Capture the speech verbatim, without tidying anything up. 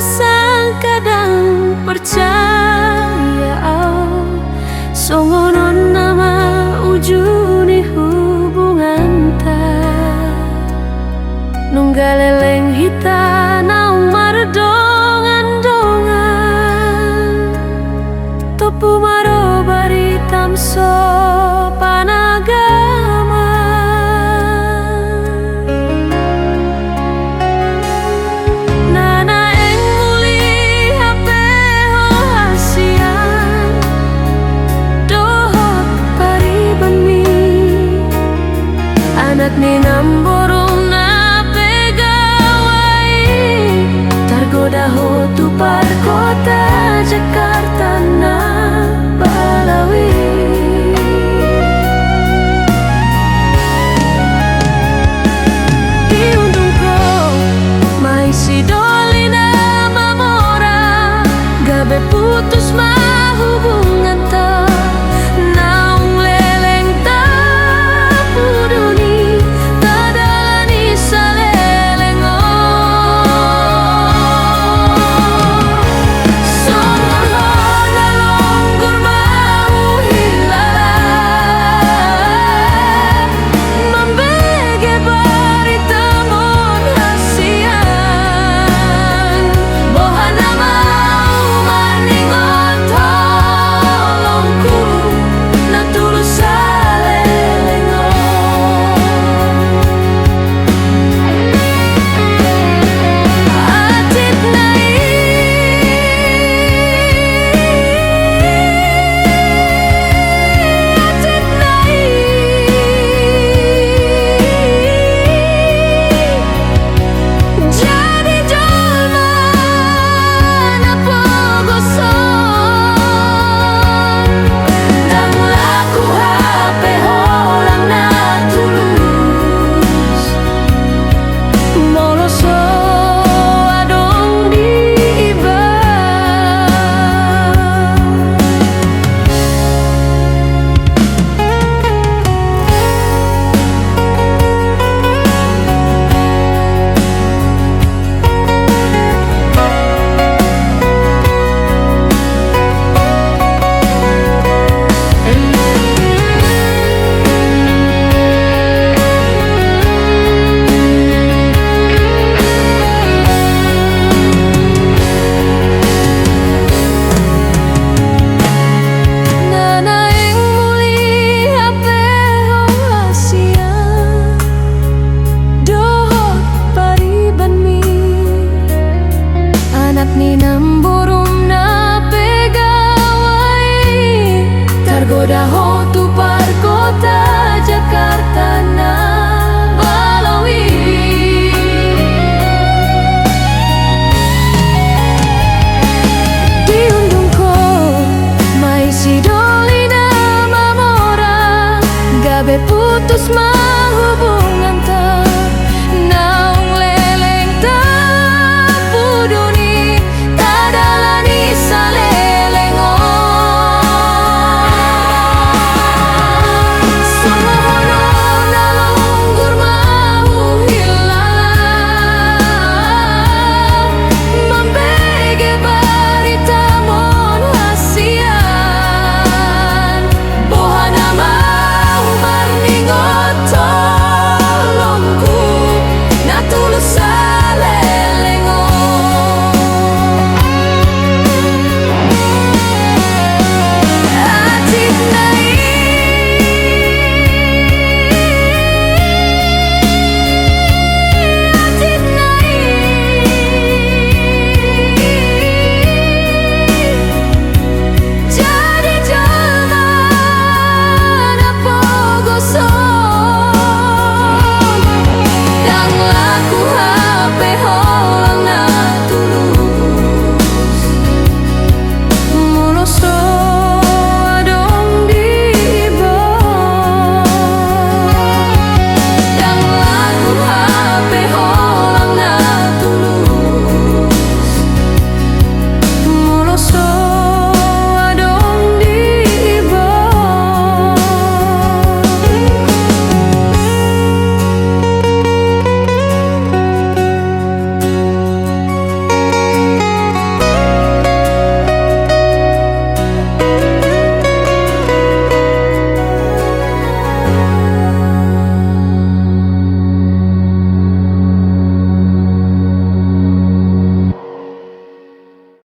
Sangkadang percaya au, songon on nama uju ni hubunganta. Nunga leleng hita naung mardongan-dongan, tompu ma ro baritam sopan agama. Na naeng muli hape ho hasian dohot paribanmi, anak ni namborum na pe gawa i, targoda ho tu parkota Jakarta na balau i. Diundung ho ma i si doli na mamora, gabe putus ma hubunganta. Naung leleng tapudun i, tadalani saleleng on. Songon ho na longgur ma huhilala, mambege baritam on hasian. Boha nama au marningot holongku na tulus saleleng on. Atik na i, atik na i, jadi jolma na pogos on, ndang laku hape holan na tulus, molo so adong di iba. Na naeng muli hape ho hasian dohot paribanmi, anak ni namborum na pe gawa i, targoda ho tu parkota Jakarta na balau i. Diundung ho ma i si doli na mamora, gabe putus ma